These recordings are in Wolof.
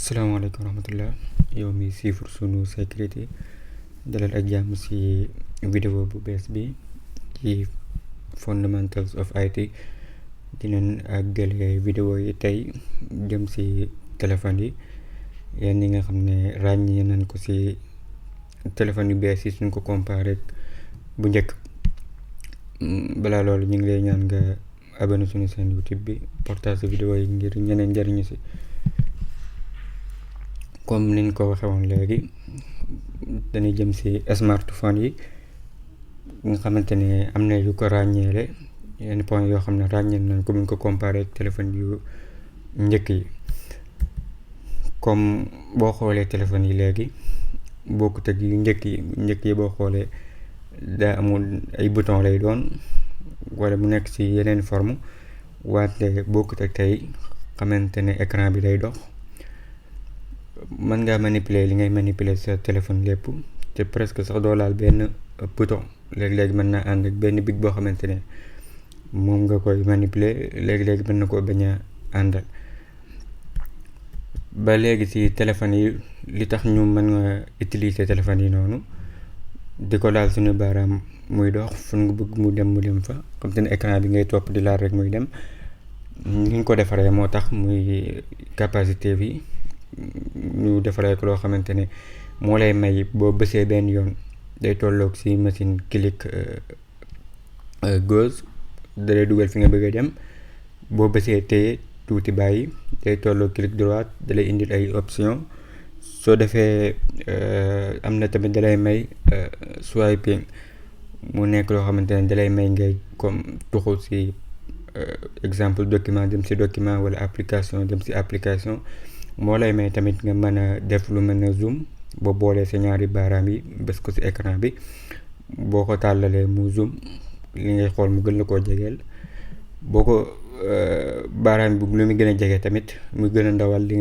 salaamaaleykum wa rahmatullah yow mi siifur sunu sécurité dalal ak jàmm ci vidéo bu bees bi ci fundamentals of IT. dinañ àggale vidéo yi tey jëm ci téléphone yi yéen ñi nga xam ne ràññee nañ ko ci téléphone yu bees yi suñ ko comparé bu njëkk. balaa loolu ñu ngi lay ñaan nga abonné suñu chaîne YouTube bi partage vidéo yi ngir ñeneen njariñu ci. comme niñ ko waxee woon léegi dañuy jëm ci smartphone yi nga xamante ne am na yu ko ràññeele yenn point yoo xam ne ràññeel nañ ko buñ ko comparé ak téléphone yu njëkk yi. comme boo xoolee téléphone yi léegi bokkut ak yu njëkk yi boo xoolee daa amul ay bouton lay doon wala mu nekk ci yeneen forme wante bokkut ak tey xamante ne écran bi day dox. mën ngaa manipuler li ngay manipuler sa téléphone lépp te presque sax doo laal benn bouton. léegi-léegi mën naa ànd ak benn big boo xamante ne moom nga koy manipuler léegi-léegi mën na koo bañ a àndal. ba léegi ci téléphone yi li tax ñu mën nga utiliser téléphone yi noonu di ko laal suñu baaraam muy dox fu nga bëgg mu dem fa comme te ne écran bi ngay topp di laal rek muy dem. ñu ko defaree moo tax muy capacité bi ñu defaree ko loo xamante ne moo lay may boo bësee benn yoon day tolloog ci machine clic gauche da lay dugal fi nga bëgg a dem. boo bësee téye tuuti bàyyi day tolloog clic droite da lay indil ay option. soo defee am na tamit da lay may swiping mu nekk loo xamante ne da lay may ngay comme tuxu ci exemple document dem ci document wala application dem ci application. moo lay may tamit nga mën a def lu mel ne zoom boo boolee sa ñaari baaraam yi bës ko ci écran bi boo ko tàllalee mu zoom li ngay xool mu gën la koo jegeel. boo ko baaraam bi lu muy gën a jege tamit mu gën a ndawal li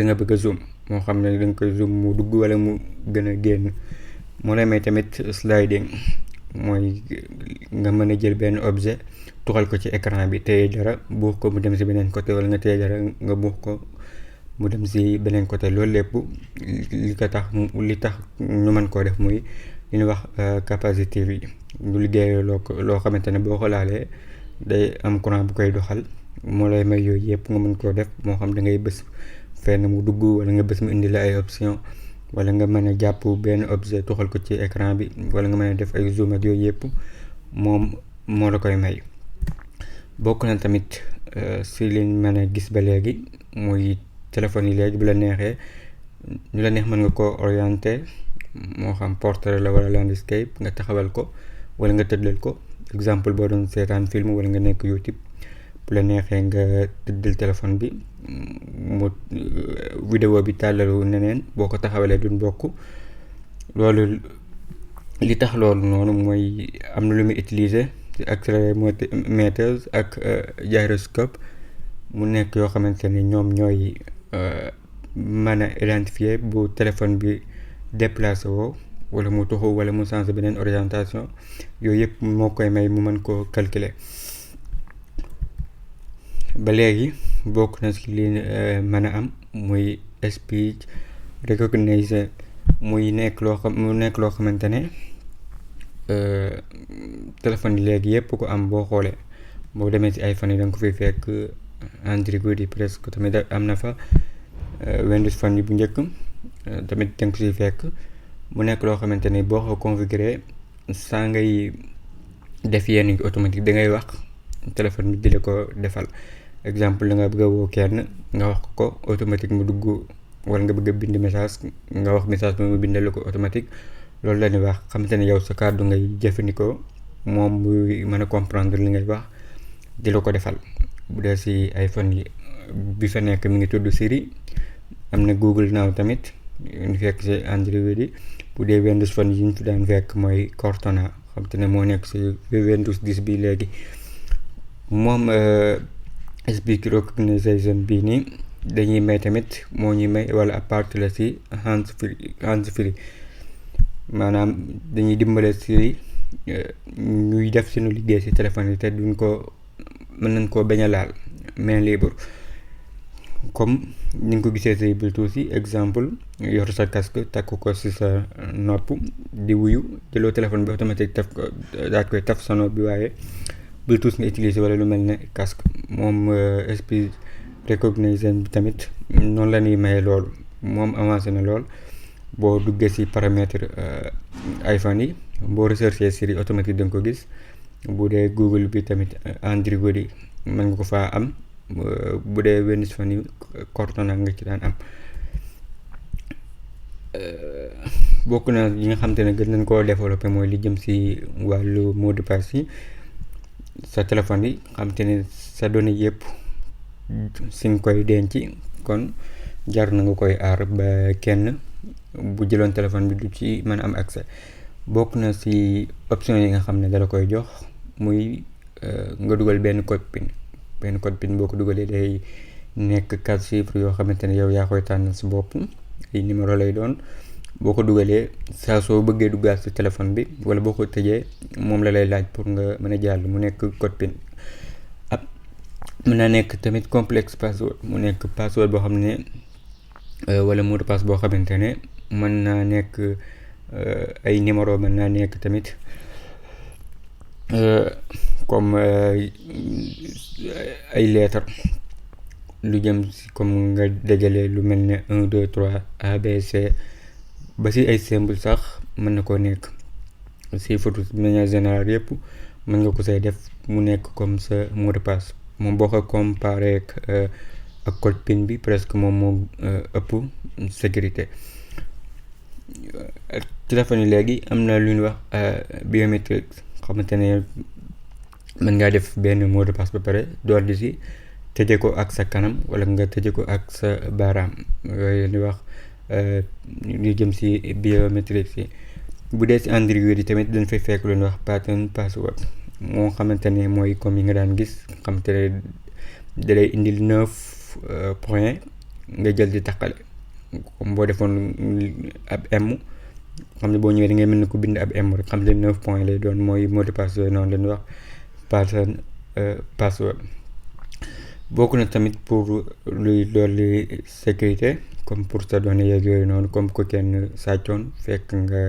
nga bëgg a zoom moo xam ne danga koy zoom mu dugg wala mu gën a génn. moo lay may tamit sliding mooy nga mën a jël benn objet tuxal ko ci écran bi téye dara buux ko mu dem ci beneen côté wala nga téye dara nga buux ko mu dem ci beneen côté. loolu lépp li tax ñu mën koo def muy li ñuy wax capacité bi ñu liggéeyee loo xamante ne boo ko laalee day am courant bu koy doxal. moo lay may yooyu yëpp nga mën koo def moo xam da ngay bës fenn mu dugg wala nga bës mu indi la ay option wala nga mën a jàpp benn objet tuxal ko ci écran bi wala nga mën a def ay zoom ak yooyu yëpp moom moo la koy may. bokk na tamit si liñ mën a gis ba léegi muy téléphone yi léegi bu la neexee ñu la neex mën nga ko orienté moo xam portrait la wala landscape nga taxawal ko wala nga tëddal ko. exemple boo doon seetaan film wala nga nekk YouTube bu la neexee nga tëddal téléphone bi mu vidéo bi tàllalu neneen boo ko taxawalee duñ bokk. loolu li tax loolu noonu mooy am na lu muy utiliser ci accéléromètre ak gyroscope mu nekk yoo xamante ne ñoom ñooy mën a identifier bu téléphone bi déplacé woo wala mu tuxu wala mu changé beneen orientation. yooyu yëpp moo koy may mu mën koo calculer. ba léegi bokk na ci li mën a am muy speech recognition mu nekk loo xamante ne téléphone yi léegi yëpp ko am. boo xoolee boo demee ci iPhone yi da nga ko fiy fekk Android yi presque tamit am na fa Windows Phone yi bu njëkk tamit da nga ko fiy fekk. mu nekk loo xamante ne boo ko configuré saa ngay def yenn yi automatique da ngay wax téléphone bi di la ko defal. exemple da nga bëgg a woo kenn nga wax ko automatique mu dugg wala nga bëgg a bind message nga wax message bi mu bindal ko automatique. loolu la ñuy wax xamante ne yow sa kàddu ngay jëfandikoo moom muy mën a comprendre li ngay wax di la ko defal. bu dee ci iPhone yi bi fa nekk mi ngi tudd Siri. am na Google Now tamit ñu fekk ci Android yi. bu dee Windows Phone yi ñu fi daan fekk mooy Cortana xamante ne moo nekk ci Windows 10 bi léegi. moom speech recognition bii nii dañuy may tamit moo ñuy may wala à part la ci hands free maanaam dañuy dimbale ci ñuy def suñu liggéey ci téléphone yi te duñ ko mën nañ koo bañ a laal main libre. comme ni nga ko gisee say Bluetooth yi exemple yor sa casque takk ko ci sa nopp di wuyu jëloo téléphone bi automatique taf ko daat koy taf sa nopp bi waaye Bluetooth nga utiliser wala lu mel ne casque moom speech recognition bi tamit noonu la ñuy maye loolu moom avancé na lool boo duggee ci paramètre iPhone yi boo recherché Siri automatique da nga ko gis bu dee Google bi tamit Android yi mën nga ko faa am bu dee Windows Phone yi Cortana nga ci daan am bokk na yi nga xam te ne gën nañ koo développé mooy li jëm ci wàllu mot de passe yi sa téléphone yi xam te ne sa données yëpp si nga koy denc kon jar na nga koy aar ba kenn bu jëloon téléphone bi du ci mën a am accès bokk na ci option yi nga xam ne dala koy jox muy nga dugal benn code PIN boo ko dugalee day nekk 4 chiffres yoo xamante ne yow yaa koy tànnal si bopp ay numéro lay doon boo ko dugalee saa soo bëggee duggaat si téléphone bi wala boo ko tëjee moom la lay laaj pour nga mën a jàll mu nekk code PIN mën naa nekk tamit complexe password mu nekk password boo xam ne wala mot de passe boo xamante ne mën naa nekk ay numéro mën naa nekk tamit comme ay lettres lu jëm si comme nga dajale lu mel ne 1 2 3 ABC ba si ay symbole sax mën na koo nekk si photo de manière générale yëpp mën nga ko say def mu nekk comme sa mot de passe moom boo ko comparé ak code PIN bi presque moom moo ëpp sécurité téléphone yi léegi am na lu ñuy wax biométrique xamante ne mën ngaa def benn mot de passe ba pare door di si tëje ko ak sa kanam wala nga tëje ko ak sa baaraam yooyu di wax lu jëm si biométrique si bu dee si Android yi tamit dañ fay fekk lu ñuy wax pattern password moo xamante ne mooy comme yi nga daan gis xamante ne da lay indil 9 points nga jël di taqale comme boo defoon ab M xam ne boo ñëwee da ngay mel ni ko bind ab M rek xam ne 9 points lay doon mooy mot de passe yooyu noonu la ñuy wax pattern password bokk na tamit pour luy dolli sécurité comme pour sa données yeeg yooyu noonu comme ko kenn sàccoon fekk nga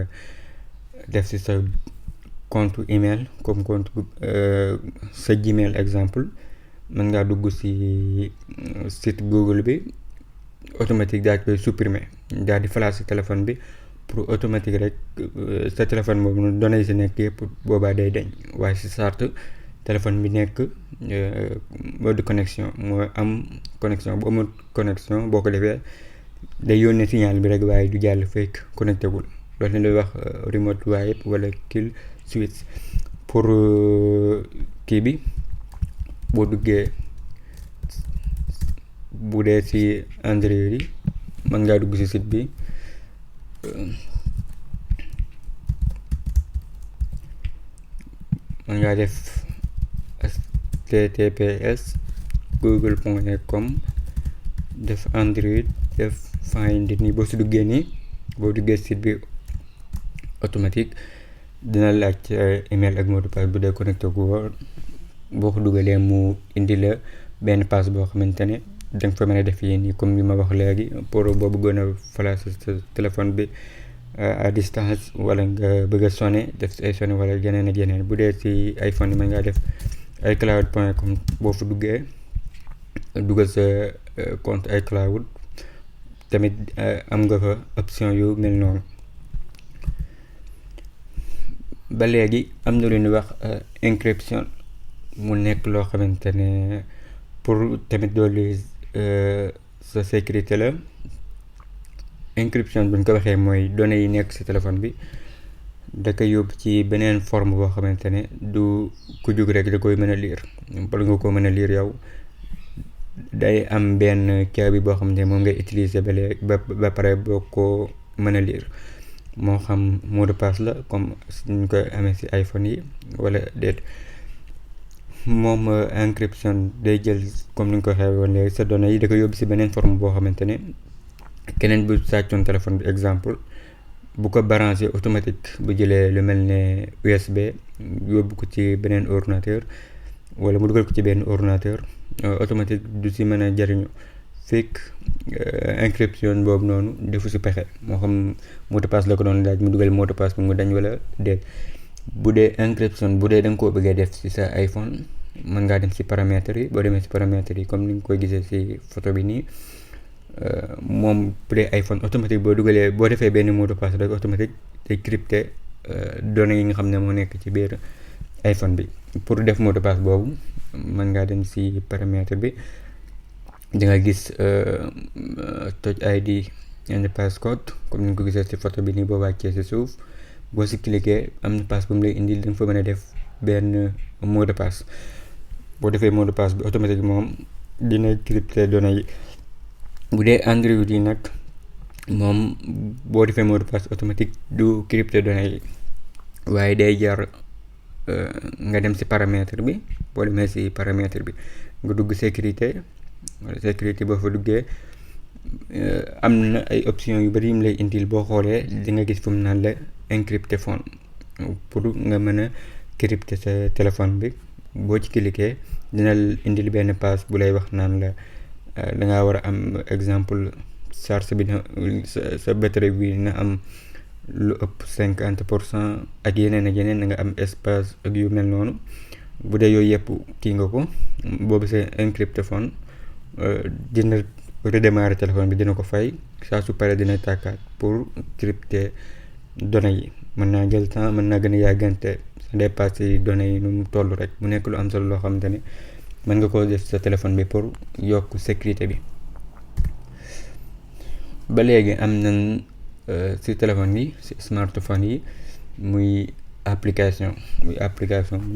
def ci sa compte email comme compte sa Gmail exemple mën ngaa dugg ci site Google bi automatique daal koy supprimer daal di flash ci téléphone bi pour automatique rek sa téléphone boobu noonu données yi ci nekk yëpp boobaa day deñ waaye ci sart téléphone bi nekk mode de connexion moo am connexion bu amul connexion boo ko defee day yónnee signal bi rek waaye du jàll fekk connecté wul loolu la ñuy wax remote wipe wala kill switch pour kii bi boo duggee bu dee ci Android yi mën ngaa dugg ci site bi mën ngaa def https google.com def Android def find nii boo si duggee nii boo duggee site bi automatique dina laaj email ak mot de passe bu dee connecté gu woon boo ko dugalee mu indi la benn passe boo xamante ne danga fa mën a def yéen nii comme li ma wax léegi pour boo bëggoon a flash sa téléphone bi à distance wala nga bëgg a sonné def si ay sonné wala yeneen ak yeneen bu dee ci iPhone yi mën ngaa def iCloud.com boo fa duggee dugal sa compte iCloud tamit am nga fa option yu mel noonu ba léegi am na lu ñuy wax encryption mu nekk loo xamante ne pour tamit doolu sa sécurité la encryption bu ñu ko waxee mooy données yi nekk ci téléphone bi da koy yóbbu ci beneen forme boo xamante ne du ku jug rek da koy mën a lire bala nga ko mën a lire yow day am benn caabi boo xamante ne moom ngay utiliser ba pare boo ko mën a lire moo xam mot de passe la comme ñu koy amee ci iPhone yi wala déet moom encryption day jël comme ni ñu ko waxee woon léegi sa données yi da koy yóbbu ci beneen forme boo xamante ne keneen bu sàccoon téléphone bi exemple bu ko branché automatique bu jëlee lu mel ne USB yóbbu ko ci beneen ordinateur wala mu dugal ko ci benn ordinateur automatique du ci mën a jariñu fekk encryption boobu noonu defu si pexe, moo xam mot de passe la ko doon laaj mu dugal mot de passe bi mu dañ wala déet. bu dee encryption bu dee da nga koo bëggee def si sa iPhone, mën ngaa dem si paramètres yi. boo demee si paramètres yi comme ni nga koy gisee si photo bi nii, moom bu dee iPhone automatique boo defee benn mot de passe rek automatique day crypté données yi nga xam ne moo nekk ci biir iPhone bi. pour def mot de passe boobu mën ngaa dem si paramètre bi, di nga gis Touch ID and passcode comme ni nga ko gisee si photo bi nii. boo wàccee si suuf boo si cliquer am na passe bu mu lay indil, da nga fa mën a def benn mot de passe. boo defee mot de passe bi automatique moom dina crypter données yi. bu dee Android yi nag moom boo defee mot de passe automatique du crypter données yi, waaye day jar nga dem si paramètre bi. boo demee si paramètre bi nga dugg sécurité, wala sécurité boo fa duggee am na ay options yu bari yu mu lay indil. boo xoolee di nga gis fu mu naan la encrypté phone, pour nga mën a crypter sa téléphone bi. boo ci cliquer dina indil benn page bu lay wax naan la dangaa war a am exemple charge bi na sa batterie bi na am lu ëpp 50% ak yeneen ak yeneen, na nga am espace ak yu mel noonu. bu dee yooyu yëpp kii nga ko, boobu c'est encrypté phone, dina redémarrer téléphone bi, dina ko fay saa su paree dina tàkkaat pour crypter données yi. mën naa jël temps, mën naa gën a yàggante, sa dépassé données yi nu mu toll rek. mu nekk lu am solo loo xamante ne mën nga koo def sa téléphone bi pour yokk sécurité bi. ba léegi am nañ si téléphone yi, si smartphone yi, muy application mu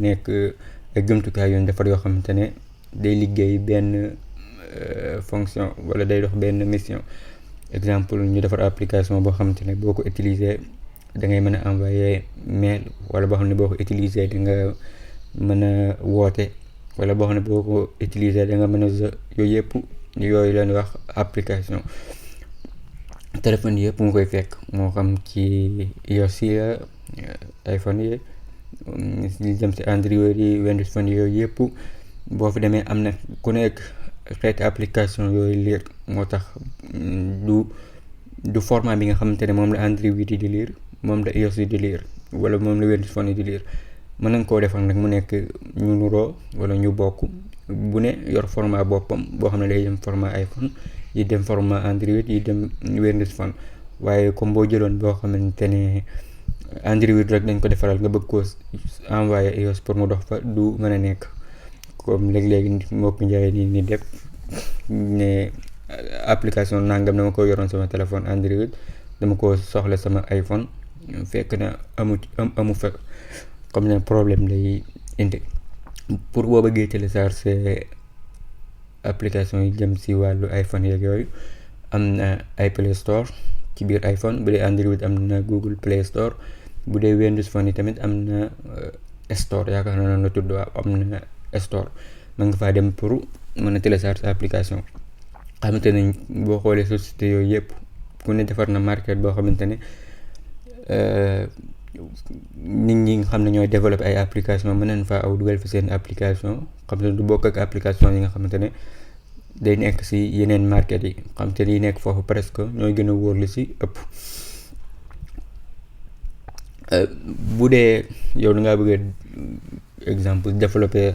nekk ay jumtukaay yoon defar yoo xamante ne day liggéey benn fonction wala day dox benn mission. exemple ñu defar application boo xamante ne boo ko utiliser da ngay mën a envoyer mail, wala boo xam ne boo ko utiliser da nga mën a woote, wala boo xam ne boo ko utiliser da nga mën a yooyu yëpp yooyu leen wax application. téléphone yëpp mu koy fekk, moo xam ci iOS yi, iPhone yi, li jëm si Android yi, Windows Phone yooyu yëpp boo fi demee am na ku nekk xeeti application yooyu liir. moo tax du format bi nga xamante ne moom la Android yi di liir, moom la iOS yi di liir, wala moom la Windows Phone yi di liir. mën nañ koo defal nag mu nekk ñu nuroo wala ñu bokk, bu ne yor format boppam boo xam ne day dem format iPhone, yi dem format Android, yi dem Windows Phone. waaye comme boo jëloon boo xamante ne Android rek dañ ko defaral, nga bëgg koo envoyer iOS pour mu dox fa, du mën a nekk. comme léeg-léegi mbokk njaay ni def ne application nangam dama ko yoroon sama téléphone Android, dama ko soxla sama iPhone, fekk na amu fa, comme ne problème lay indi. pour boo bëggee télécharger application yi jëm si wàllu iPhone yeeg yooyu, am na ay Play Store ci biir iPhone. bu dee Android am na Google Play Store. bu dee Windows Phone yi tamit am na Store, yaakaar naa noonu la tudd, am na Store. mën nga faa dem pour mën a télécharger application. xamante ne boo xoolee société yooyu yëpp ku ne defar na market boo xamante ne nit ñi nga xam ne ñooy développer ay application mën nañ faa aw dugal fi seen application, xam ne du bokk ak application yi nga xamante ne day nekk si yeneen market yi. xam te yi nekk foofu presque ñooy gën a wóor li si ëpp. bu dee yow da ngaa bëgg exemple développer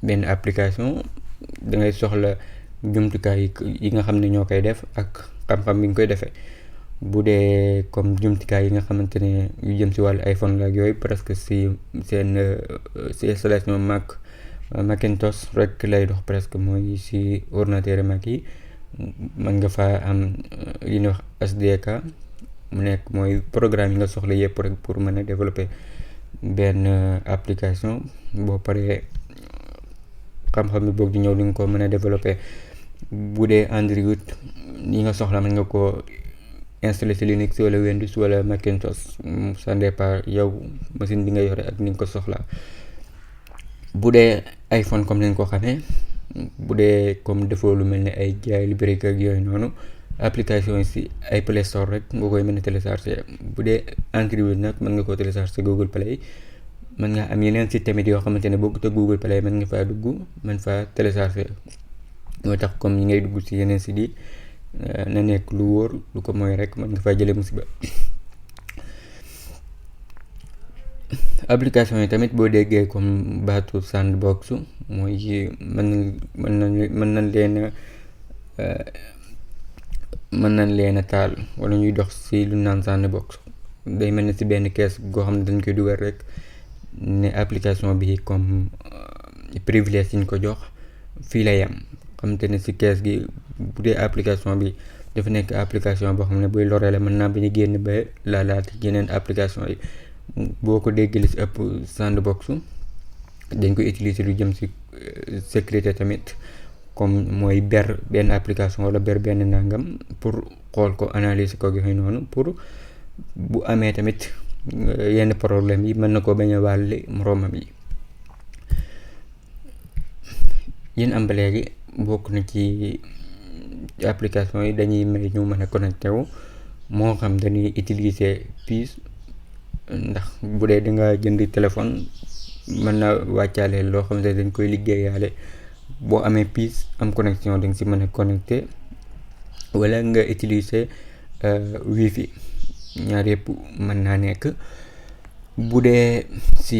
benn application, da ngay soxla jumtukaay yi nga xam ne ñoo koy def ak xam-xam bi nga koy defee. bu dee comme jumtukaay yi nga xamante ne yu jëm si wàllu iPhone la ak yooyu, presque si seen si installation Macintosh rek lay dox, presque mooy si ordinateur Mac yi. mën nga faa am li ñuy wax SDK, mu nekk mooy programme yi nga soxla yëpp rek pour mën a développer benn application. boo paree xam-xam bi boog di ñëw di nga ko mën a développer. bu dee Android yi nga soxla mën nga ko installer ci Linux wala Windows wala Macintosh, ça dépend yow machine bi nga yore ak ni nga ko soxla. bu dee iPhone comme nañ ko xamee, bu dee comme defoo lu mel ne ay jailbreak ak yooyu noonu, application yi si ay Play Store rek nga koy mën a télécharger. bu dee Android nag mën nga koo télécharger Google Play. mën nga am yeneen site tamit yoo xamante ne bokkut ak Google Play, mën nga faa dugg mën faa télécharger moo tax comme ñi ngay dugg ci yeneen site yi na nekk lu wóor, lu ko mooy rek mën nga fay jëlee musiba. application yi tamit boo déggee comme baatu sandbox mooy mën nañ leen a taal wala ñuy dox ci lu naan sandbox. day mel ni ci benn kees goo xam ne dañ koy dugal rek ne application bi comme privilège yi ñu ko jox fii lay yam. xamante ne ci kees gi bu dee application bi dafa nekk application boo xam ne buy loree la mën naa bañ a génn ba laalaat yeneen application yi. boo ko déggee li ci ëpp sandbox dañ koy utiliser lu jëm ci sécurité tamit, comme mooy ber benn application wala ber benn nangam pour xool ko analyser ko yooyu noonu, pour bu amee tamit yenn problème yi mën na ko bañ a wàlli moroomam yi. yéen am ba léegi bokk na ci application yi dañuy may ñu mën a connecté wu, moo xam dañuy utiliser puce, ndax bu dee danga jënd téléphone mën na wàccaale loo xam ne dañ koy liggéeyaale. boo amee puce am connexion danga ci mën a connecté, wala nga utiliser wifi, ñaar yëpp mën naa nekk. bu dee ci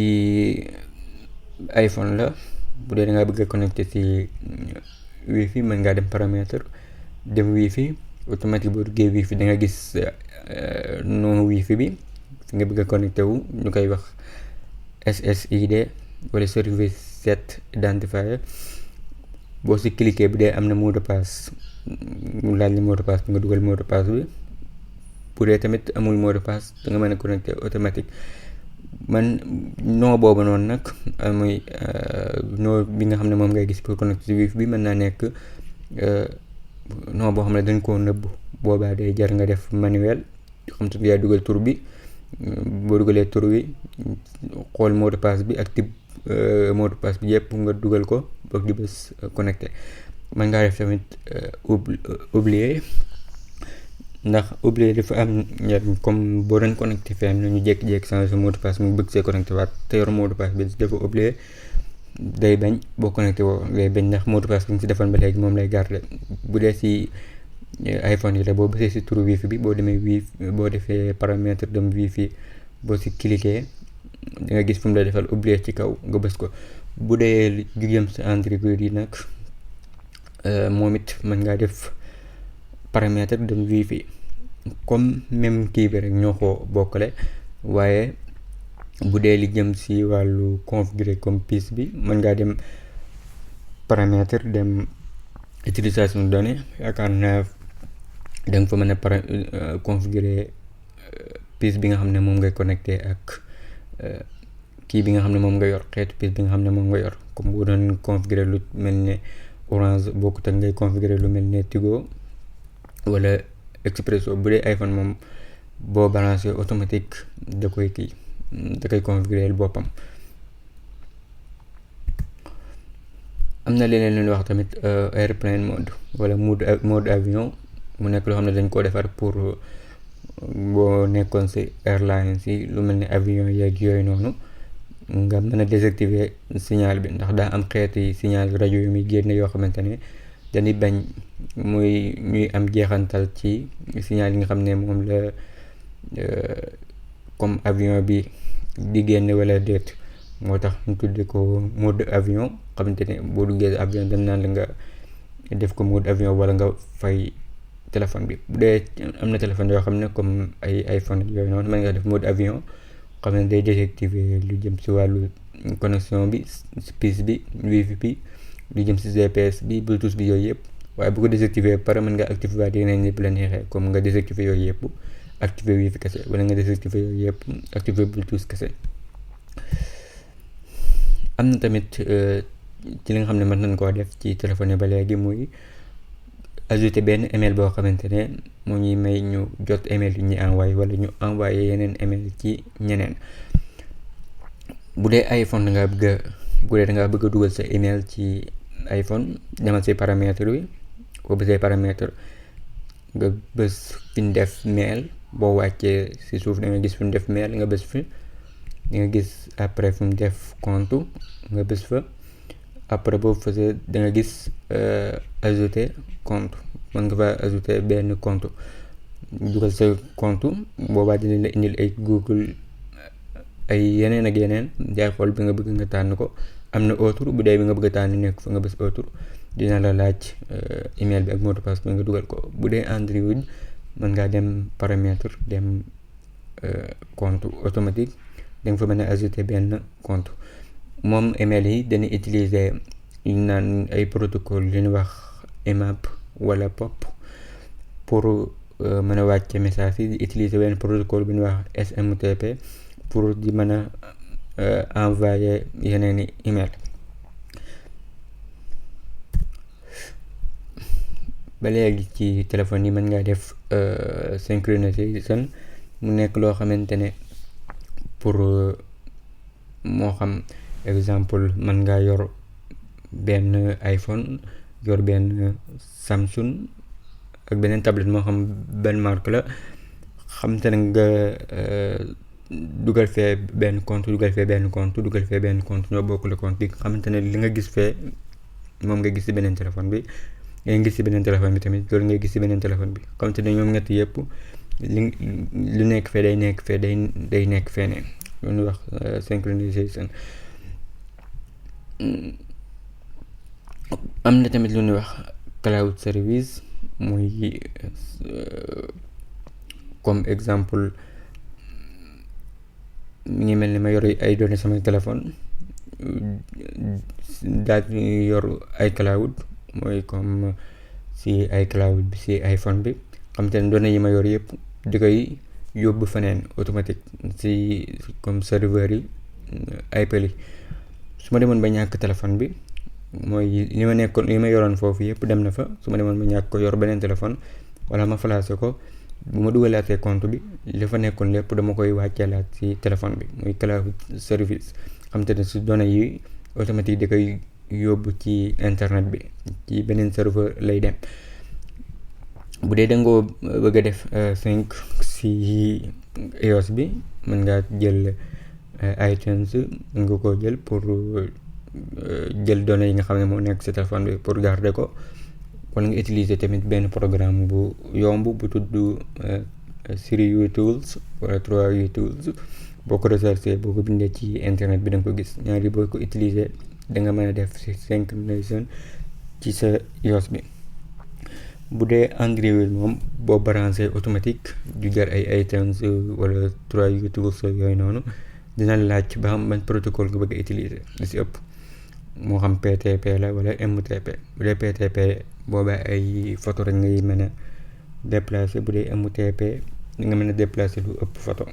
iPhone la, bu dee danga bëgg a connecté ci wifi mën ngaa dem paramètre, dem wifi automatique. boo duggee wifi da nga gis nom wifi bi fi nga bëgg a connecté wu, ñu koy wax SSID wala service set identifier. boo ci cliquer bu dee am na mot de passe mu laaj la mot de passe bi nga dugal mot de passe bi. bu dee tamit amul mot de passe da nga mën a connecté automatique. man nom boobu noonu nag muy nom bi nga xam ne moom ngay gis pour connecté ci wifi bi mën naa nekk nom boo xam ne dañ koo nëbb. boobaa day jar nga def manuel, xam te yaa dugal tur bi. boo dugalee tur bi xool mot de passe bi ak type mot de passe bi yëpp nga dugal ko boog di bës connecté. mën ngaa def tamit oublier, ndax oublier dafa am njariñ. comme boo doon connecté fenn ñu jékki-jékki changer sa mot de passe mu bëgg see connecté waat te yor mot de passe bi dafa oublier, day bañ boo connecté woo day bañ, ndax mot de passe bi nga si defoon ba léegi moom lay garder. bu dee si iPhone yi la boo bësee si turu wifi bi, boo demee wifi boo defee paramètre dem wifi, boo si cliquer da nga gis fu mu lay defal oublier ci kaw nga bës ko. bu dee jugem si Android yi nag moom it mën ngaa def paramètre dem wifi, comme même kii bi rek ñoo ko bokkale. waaye bu dee li jëm si wàllu configurer comme puce bi, mën ngaa dem paramètre dem utilisation données. yaakaar naa da nga fa mën a configurer puce bi nga xam ne moom ngay connecté ak kii bi nga xam ne moom nga yor, xeetu puce bi nga xam ne moom nga yor. comme boo doon configurer lu mel ne Orange, bokkut ak ngay configurer lu mel ne Tigo wala Expresso. bu dee iPhone moom boo balancé automatique da koy configurer boppam. am na leneen lu wax tamit airplane mode wala mode avion, mu nekk loo xam ne dañ koo defar pour boo nekkoon ci airlines yi lu mel ni avion yeeg yooyu noonu, nga mën a désactiver signal bi, ndax daa am xeeti signal rajo yu muy génne yoo xamante ne dañuy bañ ñuy am jeexantal ci signal yi nga xam ne moom la comme avion bi di génne wala déet. moo tax ñu tudde ko mode avion, xamante ne boo duggee avion dañ naan la nga def ko mode avion wala nga fay téléphone bi. bu dee am na téléphone yoo xam ne comme ay iPhone yooyu noonu, mën nga def mode avion xam ne day désactiver lu jëm si wàllu connexion bi, puce bi, wifi bi, lu jëm si GPS bi, Bluetooth bi, yooyu yëpp. waaye bu ko désactiver pare mën nga activer waat yeneen yëpp la neexee, comme nga désactiver yooyu yëpp activer wifi kese, wala nga désactiver yooyu yëpp activer Bluetooth kese. am na tamit ci li nga xam ne mën nañ koo def ci téléphone yi ba léegi, muy ajouter benn email boo xamante ne moo ñuy may ñu jot email yu ñuy envoyé wala ñu envoyé yeneen email ci ñeneen. bu dee iPhone dangaa bëgg a dugal sa email ci iPhone, demal si paramètre bi. boo bësee paramètre nga bës fi ñu def mail, boo wàccee si suuf da nga gis fi ñu def mail, nga bës fi. di nga gis après fu mu def compte nga bës fa. après boo fasee da nga gis ajouter compte, mën nga fa ajouter benn compte, dugal sa compte. Boobaa dina la indil ay Google ay yeneen ak yeneen, jaay xool bi nga bëgg nga tànn ko. am na autre, bu dee bi nga bëgg a tànn nekk fa nga bës autre, dina la laaj email bi ak mot de passe bi nga dugal ko. bu dee Android mën ngaa dem paramètre, dem compte automatique, da nga fa mën a ajouter benn compte. moom email yi dañuy utiliser yu naan ay protocole li ñu wax IMAP wala POP pour mën a wàcce message yi, di utiliser benn protocole bi ñuy wax SMTP pour di mën a envoyer yeneeni email. ba léegi ci téléphone yi mën ngaa def synchronisation, mu nekk loo xamante ne pour moo xam exemple mën ngaa yor benn iPhone, yor benn Samsung ak beneen tablette moo xam benn marque la, xam te ne nga dugal fee benn compte, dugal fee benn compte, dugal fee benn compte, ñoo bokk le compte yi, xamante ne li nga gis fee moom nga gis ci beneen téléphone bi, ngay gis ci beneen téléphone bi tamit loolu ngay gis ci beneen téléphone bi, xamante ne ñoom ñett yëpp lu nekk fee day nekk fee day nekk feneen. lu ñuy wax synchronisation. am na tamit lu ñuy wax cloud service, muy comme exemple mi ngi mel ni ma yor ay données sama téléphone daal di yor ay cloud, mooy comme si ay cloud bi si iPhone bi, xam te ne données yi ma yor yëpp di koy yóbbu feneen automatique si comme serveur yi Apple yi. su ma demoon ba ñàkk téléphone bi, mooy li ma yoroon foofu yëpp dem na fa, su ma demoon ba ñàkk ko yor beneen téléphone wala ma flashé ko, bu ma dugalaatee compte bi li fa nekkoon lépp dama koy wàcceelaat ci téléphone bi, muy cloud service. xam te ne si données yi automatique di koy yóbbu ci internet bi, ci beneen serveur lay dem. bu dee dangoo bëgg a def sync si iOS bi, mën ngaa jël iTunes, mën nga koo jël pour jël données yi nga xam ne moo nekk si téléphone bi pour garder ko, wala nga utiliser tamit benn programme bu yomb bu tudd Siri Tools wala 3U Tools. boo ko recherché, boo ko bindee ci internet bi da nga ko gis. ñaari boo ko utiliser da nga mën a def si synchronisation ci sa iOS bi. bu dee Android moom boo branché automatique du jar ay iTunes wala 3U Tools yooyu noonu, dina laaj ba xam ban protocole nga bëgg a utiliser li si ëpp, moo xam PTP la wala MTP. bu dee PTP boobaa ay photo rek ngay mën a déplacer, bu dee MTP nga mën a déplacer lu ëpp photo,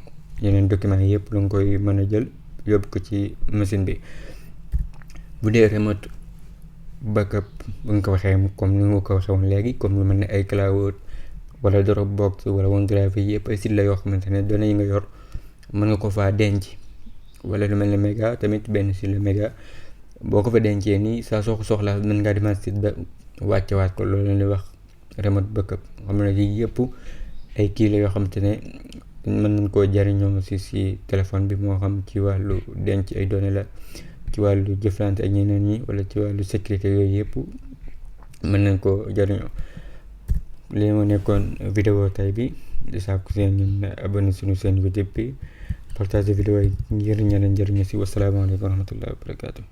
yeneen documents yëpp la nga koy mën a jël yóbbu ko ci machine bi. bu dee remote backup bu nga ko waxee comme ni nga ko waxee woon léegi, comme lu mel ne ay cloud wala Dropbox wala OneDrive yëpp ay site la yoo xamante ne données yi nga yor mën nga ko faa denc, wala lu mel ne Mega tamit benn site la Mega, boo ko fa dencee nii saa soo ko soxlaa mën ngaa demaat site ba wàccewaat ko. loolu la ñuy wax remote backup. xam ne yii yëpp ay kii la yoo xamante ne mën nañ koo jariñoo si téléphone bi, moo xam ci wàllu denc ay données la, ci wàllu jëflante ak ñeneen ñi, wala ci wàllu sécurité, yooyu yëpp mën nañ koo jariñoo. lii moo nekkoon vidéo tay bi, di sàkku seen ñun abonné suñu seen YouTube bi, partage vidéo yi ngir ñeneen njëriñu si. wasalaamaaleykum wa rahmatullahi wa barakatuh.